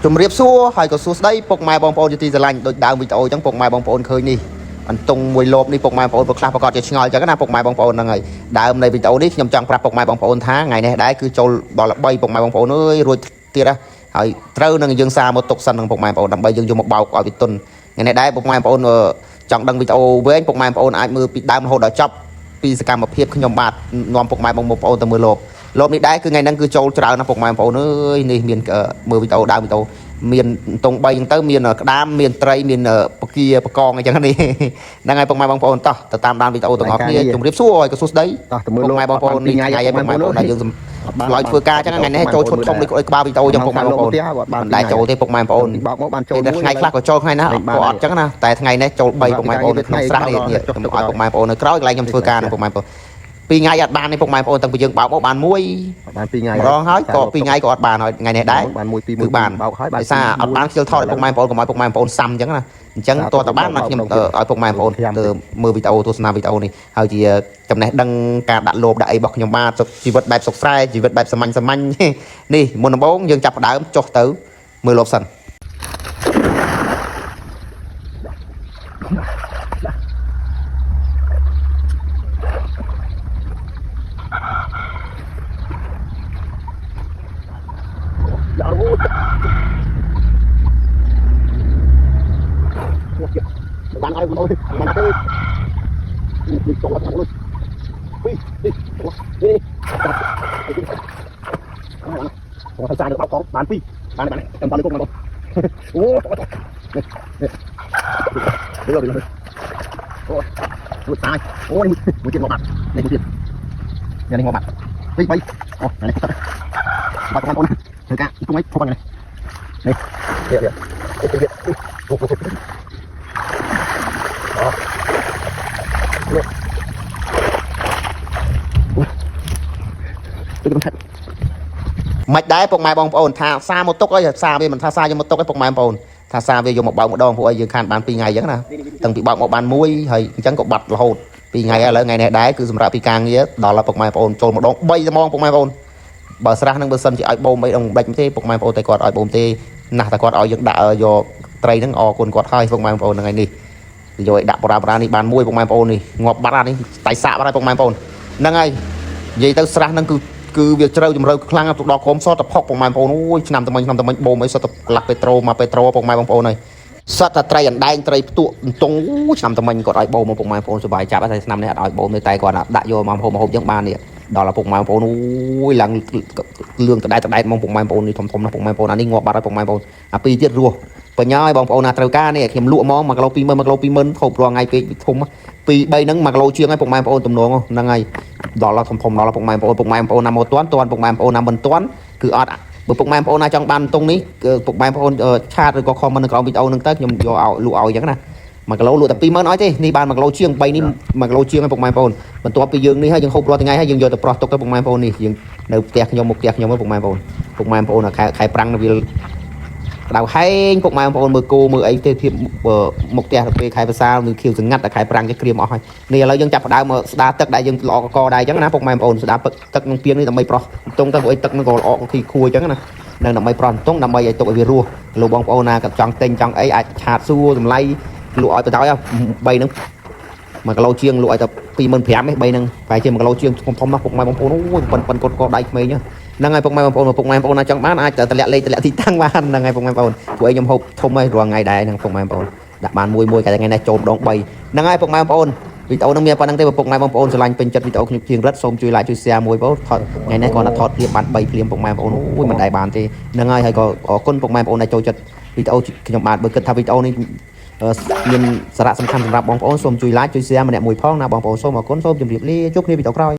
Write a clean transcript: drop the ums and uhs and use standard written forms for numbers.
ជំរាបសួរហើយក៏សួស្តីពុកម៉ែបងប្អូនជាទីស្រឡាញ់ដូចដើមវីដេអូអញ្ចឹងពុកម៉ែបងប្អូនឃើញនេះអន្ទង់មួយលបនេះពុកម៉ែបងប្អូនខ្លះប្រកាសជាឆ្ងល់អញ្ចឹងណាពុកម៉ែបងប្អូនហ្នឹងហើយដើមនៃវីដេអូនេះខ្ញុំចង់ប្រាប់ពុកម៉ែបងប្អូនថាថ្ងៃនេះដែរគឺចូលដល់ល្បីពុកម៉ែបងប្អូនអើយរួចទៀតណាហើយត្រូវនឹងយើងសារមកទុកសិននឹងពុកម៉ែបងប្អូនដើម្បីយើងយកមកបោកឲ្យវាទុនថ្ងៃនេះដែរពុកម៉ែបងប្អូនចង់ដឹងវីដេអូវែងពុកម៉ែបងប្អូនអាចមើលពីដើមរហូតដល់ចប់ពីសកម្មភាពខ្ញុំបាទនាំពុកម៉ែបងប្អូនទៅមើលលបលបនេះដែរគឺថ្ងៃហ្នឹងគឺចូលច្រើនណាស់ពុកម៉ែបងប្អូនអើយនេះមានមើលវីដេអូដើមវីដេអូ មានតង3អញ្ចឹងទៅមានក្តាមមានត្រីមានពគាបកងអញ្ចឹងនេះហ្នឹងហើយពុកម៉ែបងប្អូនតោះទៅតាមដានវីដេអូទាំងអស់គ្នាជំរាបសួរហើយក៏សួស្តី តោះទៅមើល ពុកម៉ែបងប្អូននេះថ្ងៃហើយពុកម៉ែបងប្អូនដែលយើងសម្លយធ្វើការអញ្ចឹងថ្ងៃនេះចូលឈុតធំដូចក្បាលវីដេអូអញ្ចឹងពុកម៉ែបងប្អូនមិនដែលចូលទេពុកម៉ែបងប្អូន បោកមកបានចូល តែថ្ងៃខ្លះក៏ចូលថ្ងៃណាក៏អត់អញ្ចឹងណាតែថ្ងៃនេះចូល3ពុកម៉ែបងប្អូននៅក្នុងស្រះនេះខ្ញុំឲ្យពុកម៉ែបងប្អូននៅក្រោយកន្លែងខ្ញុំធ្វើការនឹងពុកម៉ែបងប្អូនពីរថ្ងៃអត់បានទេពុកម៉ែបងប្អូនតាំងពីយើងបោកមកបានមួយ បាន2ថ្ងៃ ម្ដងហើយក៏ពីរថ្ងៃក៏អត់បានហើយថ្ងៃនេះដែរ បាន1 2 គឺបាន បោកហើយបាន ដោយសារអត់បានខ្ជិលថតឲ្យពុកម៉ែបងប្អូនកុំឲ្យពុកម៉ែបងប្អូនសាំអញ្ចឹងណាអញ្ចឹងតើតើបានមកខ្ញុំឲ្យពុកម៉ែបងប្អូនទៅមើលវីដេអូទស្សនាវីដេអូនេះហើយជាចំណេះដឹងការដាក់លោបដាក់អីរបស់ខ្ញុំបាទជីវិតបែបសុខស្រែជីវិតបែបសាមញ្ញសាមញ្ញនេះមុនដំបូងយើងចាប់ផ្ដើមចុះទៅមើលលោបសិន បានហើយបងប្អូនបានទេនេះចូលអត់បានពីនេះនេះអូទៅសារបោកកងបាន2បានបានតាមបានគុំបងអូនេះនេះនេះអូមួយតាយអូនេះមួយទៀតមកបាត់នេះមួយទៀតនេះមកបាត់2 3អូនេះបាត់បងប្អូនធ្វើការគុំអីធំហ្នឹងនេះនេះនេះនេះអូទៅទៅ មិនដែរពុកម៉ែបងប្អូនថាសារមកទុកអីសារវាមិនថាសារយកមកទុកអីពុកម៉ែបងប្អូនថាសារវាយកមកបោកម្ដងព្រោះអីយើងខានបាន2ថ្ងៃអញ្ចឹងណាតាំងពីបោកមកបានមួយហើយអញ្ចឹងក៏បាត់រហូត2ថ្ងៃឥឡូវថ្ងៃនេះដែរគឺសម្រាប់ពីការងារដល់ពុកម៉ែបងប្អូនចូលម្ដង3ត្មងពុកម៉ែបងប្អូនបើស្រះនឹងបើសិនជាឲ្យបូមអីដល់មិនទេពុកម៉ែបងប្អូនតែគាត់ឲ្យបូមទេណាស់តែគាត់ឲ្យយើងដាក់យកត្រីហ្នឹងអរគុណគាត់ហើយពុកម៉ែបងប្អូនហ្នឹងឯនេះយកឲ្យដាក់បរាបរានេះបានមួយពុកម៉ែបងប្អូននេះងាប់បាត់អានេះតៃសាក់បាត់ហើយពុកម៉ែបងប្អូនហ្នឹងហើយនិយាយទៅស្រះហ្នឹងគឺគឺវាជ្រៅជំរៅខ្លាំងទៅដល់ក្រុមសតផុកពុកម៉ែបងប្អូនអូយឆ្នាំតមិញឆ្នាំតមិញបូមអីសតកន្លះពេត្រូមកពេត្រូពុកម៉ែបងប្អូនហើយសតតែត្រីអណ្ដែងត្រីផ្ទក់អន្ទង់អូយឆ្នាំតមិញគាត់ឲ្យបូមមកពុកម៉ែបងប្អូនសុបាយចាប់តែឆ្នាំនេះអត់ឲ្យបូមទេតែគាត់ដាក់យកមកហូបមកហូបចឹងបាននេះដល់ពុកម៉ែបងប្អូនអូយឡើងលឿងតដែតតដែតមកពុកម៉ែបងប្អូននេះធំធំណាស់ពុកម៉ែបងប្អូនអានេះងាប់បាត់ហើយពុកម៉ែបងប្អូនអាពីរទៀតរស់បញ្ញាឲ្យបងប្អូនណាត្រូវការនេះខ្ញុំលក់ហ្មង1គីឡូ20000 1គីឡូ20000ហូបរាល់ថ្ងៃពេកធំ2 3ហ្នឹង1គីឡូជាងហើយពុកម៉ែបងប្អូនទំនងហ្នឹងហើយ ដល់ធំធំដល់ពុកម៉ែបងប្អូនពុកម៉ែបងប្អូនណាមកទាន់ទាន់ពុកម៉ែបងប្អូនណាមិនទាន់គឺអត់បើពុកម៉ែបងប្អូនណាចង់បានតុងនេះគឺពុកម៉ែបងប្អូន chat ឬក៏ comment នៅក្រោមវីដេអូហ្នឹងទៅខ្ញុំយកឲ្យលក់ឲ្យអញ្ចឹងណា1គីឡូលក់តែ20000អត់ទេនេះបាន1គីឡូជាង3នេះ1គីឡូជាងហើយពុកម៉ែបងប្អូនបន្ទាប់ពីយើងនេះហើយយើងហូបរាល់ថ្ងៃហើយយើងយកទៅប្រោះទុកទៅពុកម៉ែបងប្អូននេះយើងនៅផ្ទះខ្ញុំមុខផ្ទះខ្ញុំពុកម៉ែបងប្អូនពុកម៉ែបងប្អូនខែខែប្រាំងវាក្តៅហែងពុកម៉ែបងប្អូនមើលគោមើលអីទេភាពមុខផ្ទះទៅពេលខែភាសាមានខៀវសងាត់តែខែប្រាំងគេក្រៀមអស់ហើយនេះឥឡូវយើងចាប់ផ្ដើមមកស្ដារទឹកដែលយើងល្អកកដែរអញ្ចឹងណាពុកម៉ែបងប្អូនស្ដារទឹកក្នុងពាងនេះដើម្បីប្រោះតុងទៅព្រោះអីទឹកនឹងក៏ល្អក៏ខីខួរអញ្ចឹងណានឹងដើម្បីប្រោះតុងដើម្បីឲ្យទុកឲ្យវារស់លោកបងប្អូនណាក៏ចង់ទិញចង់អីអាចឆាតសួរតម្លៃលក់ឲ្យទៅដល់3ហ្នឹង1គីឡូជាងលក់ឲ្យតែ25000ទេ3ហ្នឹងប្រហែលជា1គីឡូជាងធំធំណាស់ពុកម៉ែបងប្អូនអូយប៉ិនប៉ិនកត់កដៃក្មេងហ្នឹងហើយពុកម៉ែបងប្អូនពុកម៉ែបងប្អូនណាចង់បានអាចតម្លាក់លេខតម្លាក់ទីតាំងបានហ្នឹងហើយពុកម៉ែបងប្អូនពួកឯងខ្ញុំហូបធំហើយរាល់ថ្ងៃដែរហ្នឹងពុកម៉ែបងប្អូនដាក់បានមួយមួយកែថ្ងៃនេះចូលម្ដង3ហ្នឹងហើយពុកម៉ែបងប្អូនវីដេអូហ្នឹងមានប៉ុណ្្នឹងទេពុកម៉ែបងប្អូនស្រឡាញ់ពេញចិត្តវីដេអូខ្ញុំជាងរិទ្ធសូមជួយ like ជួយ share មួយបងថតថ្ងៃនេះគាត់ថតភ្លាមបាន3ភ្លាមពុកម៉ែបងប្អូនអូយមិនដែលបានទេហ្នឹងហើយហើយក៏អរគុណពុកម៉ែបងប្អូនដែលចូលចិត្តវីដេអូខ្ញុំបាទបើគិតថាវីដេអូនេះមានសារៈសំខាន់សម្រាប់បងប្អូនសូមជួយ like ជួយ share ម្នាក់មួយផងណាបងប្អូនសូមអរគុណសូមជម្រាបលាជួបគ្នាវីដេអូក្រោយ។